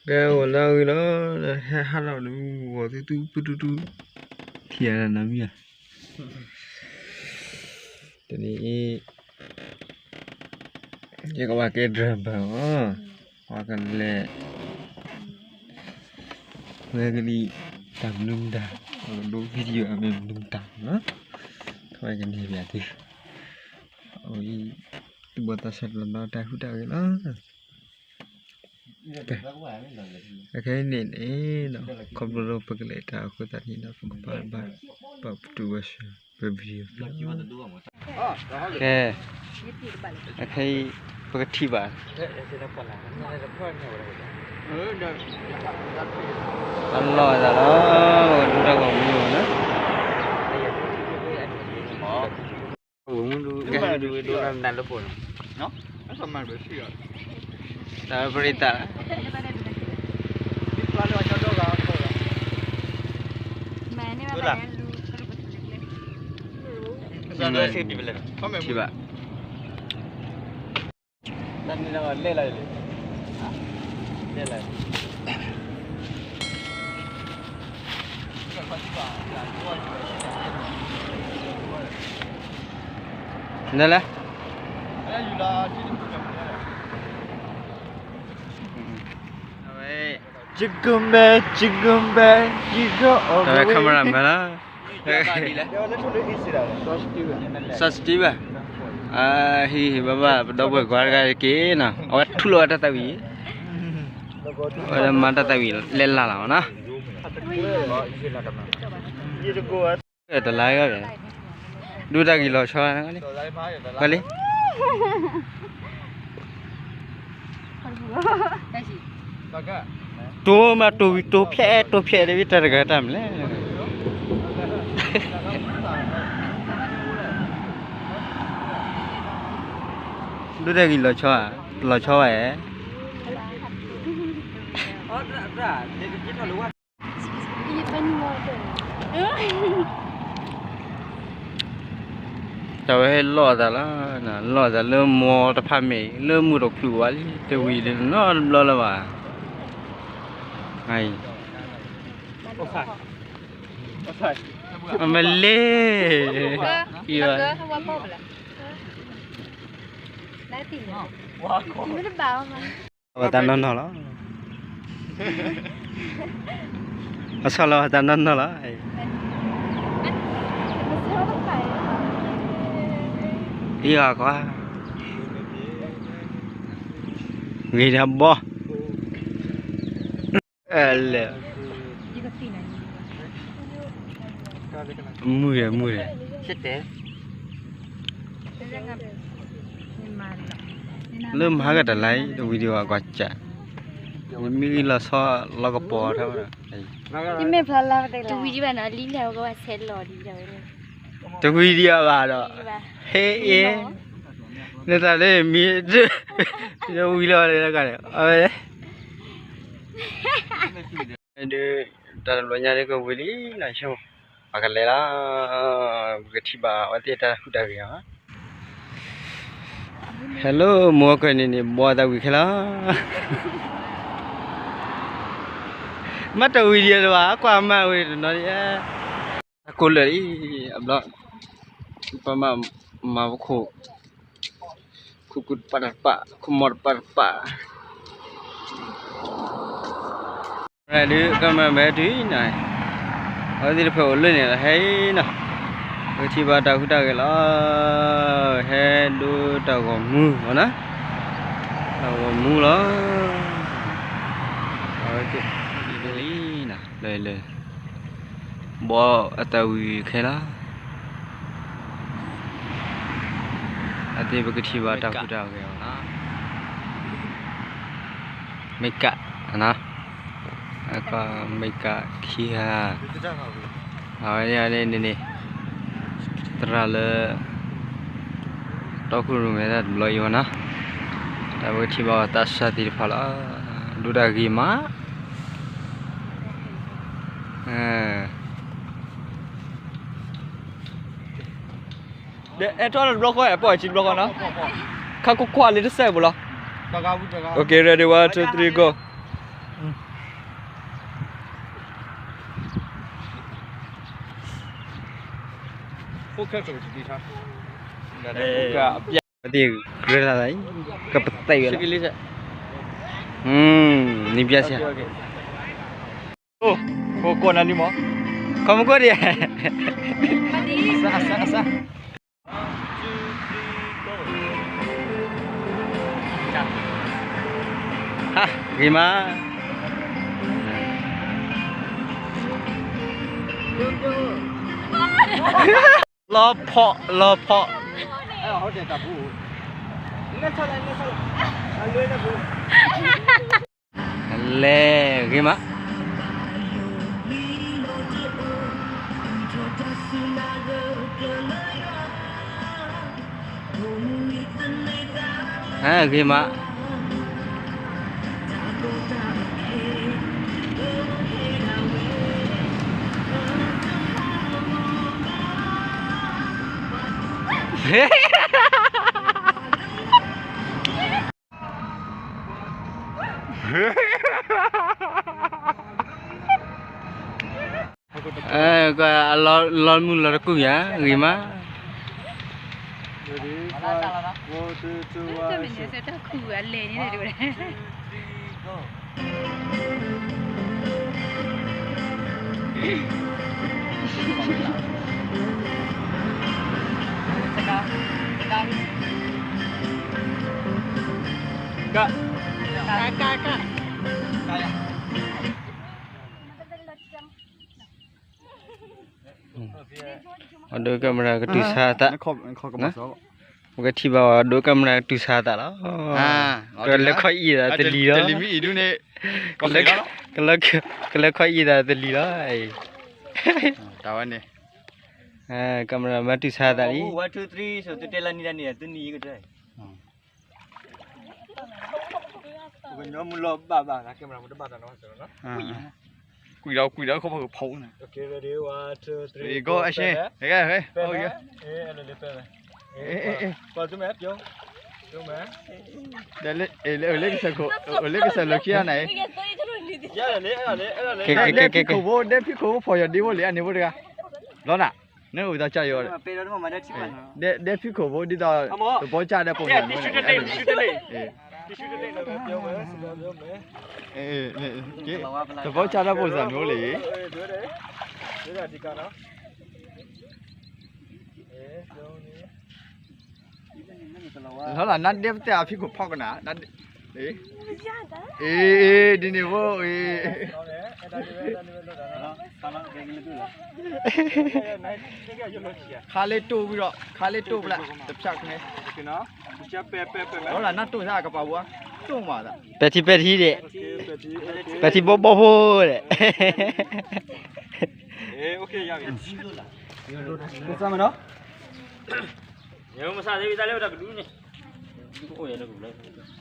ကဲ ဂီၤလၢအဂ့ၤလီၤ, ဟဲဟးထီၣ်ဒုး ဂီၤသူသူပုၢ်တူၢ်တူၢ်, ထံၣ်အီၤနီတမံၤဧါ, တနံၤအံၤ ယကဘၣ်ကဲ driver အီၤ, ပှၤကလဲၤ ဝဲကလံၤ တၢ်မနုၤမတၤ ဒိ video အမ့ၢ်မနုၤမတၤနီၤ, ထီၣ်ဝဲကန့ၢ်ပၠးသု, အံၤ သူၣ်ဘီၣ်သးစၢ်တလီၤနီတၢ်ဟူးတၢ်ဂဲၤလီၤ. အခဲအံၤန့ၣ်န့ၣ် ခီဖျိလၢပကလဲၤတၢ်အဃိသတးန့ၣ်ဒီး ပကဘၣ်ဘၣ်ပတုာ်ဝဲစၢၤ ပ video ဖဲ ကဲ အခဲအံၤ ပကထံၣ်ဘၣ် အလီၢ်အသးလီၤ ပကဒိတၢ်ဂီၤမူလီၤနီၤ, ဂီၤမူဒုးကဲ တၢ်ပရံသး ထံၣ်ဘၣ် လဲၤလဲၣ် Chicken bell, chicken bell, chicken all the way. တဝဲ camera man လီၤ. Sensitive ဘၣ်. ဟံၣ်ဟံၣ်ဘၣ်ဘၣ် ပဒီပုၢ်ဝဲၢ်ကွၢ်တဂၤတက့ၢ်နီၤ အဝဲထူလီၤဝဲတၢ်သးဝံၣ်, အဝဲမၤတၢ်သးဝံၣ်လဲၤလၢ်လၢ်မနီၤ. တလါဂၤ, ဒိတၢ်ဂ့ၢ်လီၤဆီ, ကွၢ်လံ. တိၢ်မးတိၢ်ဝံၤတိၢ်ဖျဲးတိၢ်ဖျဲးတဝံၤတၢ်တဂၤတၢ်မနုၤလဲၣ်. ဒိတၢ်ဂ့ၢ်လီၤဆီ, လီၤဆီဘၣ်ဧါ. တၢ်ဝဲဟဲလီၤသးလီၤ, လီၤသးလၢမီတဖၣ်မဲာ် လၢမုၢ်တချုးဝဲလံ တဝံၤလၢနီတဘျီလၢၤဘၣ်. အံၤ အမလ့ၢ်, အဝဲတၢ်နီၢ်နီၢ်လီၤ. အဆီၣ်လီၤတၢ်နီၢ်နီၢ်လီၤ. အံၤကွၢ်, ဂ့ၤဒၣ်ဘီ, လဲၣ်, မုၢ်ဒီးမုၢ်ဒီး လၢမဟါကတၢ်လၢ တဝံၤဒံးဘၣ်ကွၢ်စး, မ့ၢ်ဂံၢ်လီၤဆီလီၤကပီၤထီၣ်, တဝံၤဒံးဘၣ်နီၤ လံလၢကဘၣ်ဆဲးလီၤဒံးဝဲ, တဝံၤဒံးဘၣ်ဒီး, ဟဲအ့, နတၢ်လၢမံၤ, တဝံၤလီၤလၢကန့ၣ် အဝဲ ဒုး တၢ်တဘျီညါဒုးကဝံၤလံနီၤ, ပကလဲၤလီၤ, ပကထံၣ်ဘၣ်အဝဲသ့ၣ်တၢ်ဟူးတၢ်ဂဲၤအီၤ. Hello မိၢ်ကၢၢ်န့ၣ်န့ၣ် ဘီသးဝံၤခဲလၢာ်, မ့ၢ်တဝံၤဒံးလၢၤဘၣ် ကွၢ်မၤဝဲတနီၤဒံး, တၢ်ကိၢ်လၢာ်အံၤ အဘျီ ပမၤမၤပခိၣ် ခိၣ်ကူတပာ်တပာ် ခိၣ်မီၤတပာ်တပာ်, ဒုးကမၤမဲာ်တုၤနီၤ, အဝဲသ့ၣ်တဖၣ်အိၣ်လၢန့ၣ်လီၤ ဟဲအံၤနီၤ, ပကထံၣ်ဘၣ်တၢ်ဟူးတၢ်ဂဲၤလီၤ, ဟဲဒိတၢ်ဂီၤမူနီၤ, တၢ်ဂီၤမူလီၤ, အဝဲသ့ၣ်လံနီၤ လၢ လၢ ဘီအတၢ်ဝံၤခဲလၢာ်, အသ့ၣ်ပကထံၣ်ဘၣ်တၢ်ဟူးတၢ်ဂဲၤအီၤနီၤ, မ့ၢ်ကး, မ့ၢ်ကးခံဂၤ, အဝဲန့ၣ်န့ၣ် သရၣ်လၢ တီခိၣ်ရိၣ်မဲတၢ်တဘျီအံၤဝဲနီၤ, တၢ်ပကထံၣ်ဘၣ်အီၤသးစၢ်သ့ၣ်တဖၣ်လီၤ, ဒိတၢ်ဂ့ၤမး အဲၣ်ထီၣ်တဘျီဃီ အဲၣ်ပီၣ်အစံတဘျီဃီနီၤ, ခါကွၢ်ကွၢ်လံတစဲးပူၤလီၤ, OK ready one two three go. ကရၢလၢ်လၢ်အံၤ ကပသဲးဝဲလီၤ, န့ၣ်ပျဲစ့ၢ်, ကိးနၤလံမး, ခီမကိၣ်ဒံး, ဂ့ၤမး, လီၤဖီၣ်လီၤဖီၣ်, လဲၤဂ့ၤမး. ဂ့ၤမး. လီၤမုၢ်လီၤတကူၣ်ယၤ ဂ့ၤမး. အဒိကဲမရၤကတုၤဆါသး, ပကထံၣ်ဘၣ်အီၤ အဒိကဲမရၤကတုၤဆါသးလီၤ. ကလဲၤခီအံၤသးတလံၤလီၤ, ကလဲၤခီအံၤသးတလံၤလီၤ. တၢ်ဝဲန့ၣ် ကဲမရၤမၤတုၤဆါသးလံ. ကွံာ်ဒီးကွံာ်ဒီးခီဖီကဖီန့ၣ်, လၢကစၢၢ်ခိၣ် လၢကစၢၢ်လီၢ်ခံဂၤန့ၣ်, ဒဲဖံခိၣ်ဖိ ဒဲဖံခိၣ်ဖိဖီၣ်ယီၤဒ့ဖိလံ အန့ၣ်ဖိတဂၤ, လီၤနၤ, နအိၣ်သးကၢ်ယီၤ, ဒဲဖံခိၣ်ဖိဒ်သိး သဘီကၢ်ဒဲးပိာ်မုၣ်န့ၣ်, သဘီကၢ်ဒဲးပိာ်စၢ်န့ၣ်အိၣ်လံ. လီၤလၢနဒဲပတဲအီၤ ဖံခိၣ်ဖီကနၤ, အ့ ဒ်န့ၣ်ဖိအ့ ခါလ့တိၢ်ဝံၤဒီး ခါလ့တိၢ်ပျၢ် တဖျၢၣ်ကနဲ, လီၤလၢနတိၢ်သးအကပၤဝါ တိၢ်မးသး, ပဲာ်ထံပဲာ်ထံဒဲး, ပဲာ်ထံဘီဘီဖိဒဲး.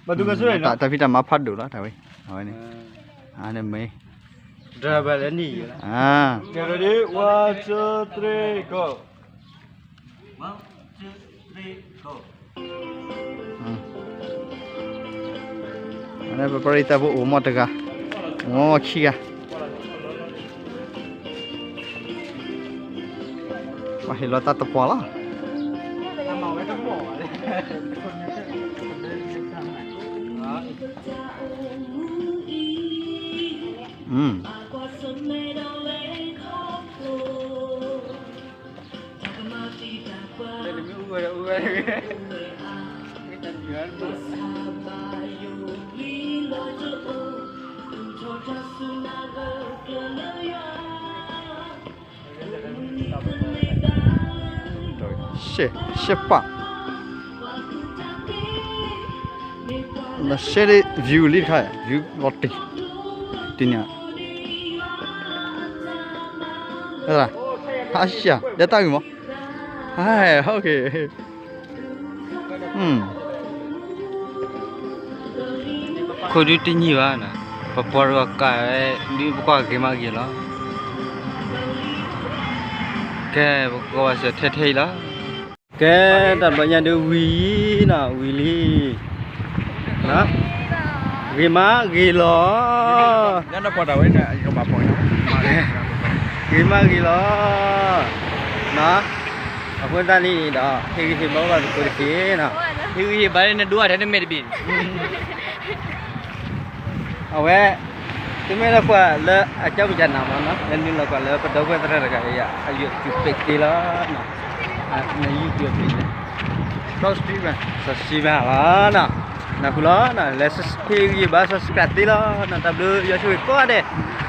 တၢ်ဖံးတၢ်မၤဖးဒိၣ်လီၤ တၢ်ဝဲ, အဝဲန့ၣ်, အန့ၣ်မ့ၢ်, တၢ်ဘၣ်လၢနံၣ်, ready, one, two, three, go. အန့ၣ် ပပၢ်ရံသးဖိအိၣ်မီၢ်တဂၤ, အိၣ်မီၢ်ခံဂၤ, ပှၤဟ့ၣ်လီၤတၢ်တပှၢ်လီၤ. ရှဲ ရှဲပၢ်, နရှဲဒ် view လံတခါ view လီၤတံၢ်, တံၢ်န့ၣ်, ဟါရှၢ ဒဲတၢ်ဂ့ၢ်မး, ဟဲ ခိၣ်ဒုတနံၤဘၣ်, ပပှၤတဂၤကးဝဲ ဒုးပကွၢ်ဂ့ၤမးဂ့ၤလီၤ. ကဲ ပကကွၢ်ဘၣ်စၢၤထဲထဲအံၤလီၤ. ကဲ တၢ်ဘျီညါဒုးဝံၤနီၤ ဝံၤလံ. ဂ့ၤမးဂ့ၤလီၤ. ဂ့ၤမးဂ့ၤလီၤ. နီၤ, အဃိသတးန့ၣ်ဒီး ဟ့ၣ်ဂံၢ်ဟ့ၣ်ဘါဘၣ်သကိးတက့ၢ်နီၤ. ဟ့ၣ်ဂံၢ်ဟ့ၣ်ဘါလၢနဒိၣ်အတၢ်တမဲာ်တဘ့ၣ် အဝဲ တမ့ၢ်လၢကွၢ်လၢအကၠီပကနၤမးနီၤ, လၢနုာ်လီၤကွၢ်လၢပဒီပုၢ်ဝဲၢ်သရၣ်တဂၤအံၤ အ YouTube ပ့းသ့လီၤ. န YouTube ပ့းသ့ subscribe ဘၣ် subscribe ဘၣ်လီၤနီၤ. နၢ်ဟူလီၤ လၢဟ့ၣ်ဂံၢ်ဟ့ၣ်ဘါ subscribe သ့လီၤနီၤ. တၢ်ဘျုးယွၤဆိၣ်ဂ့ၤကိးဂၤဒဲး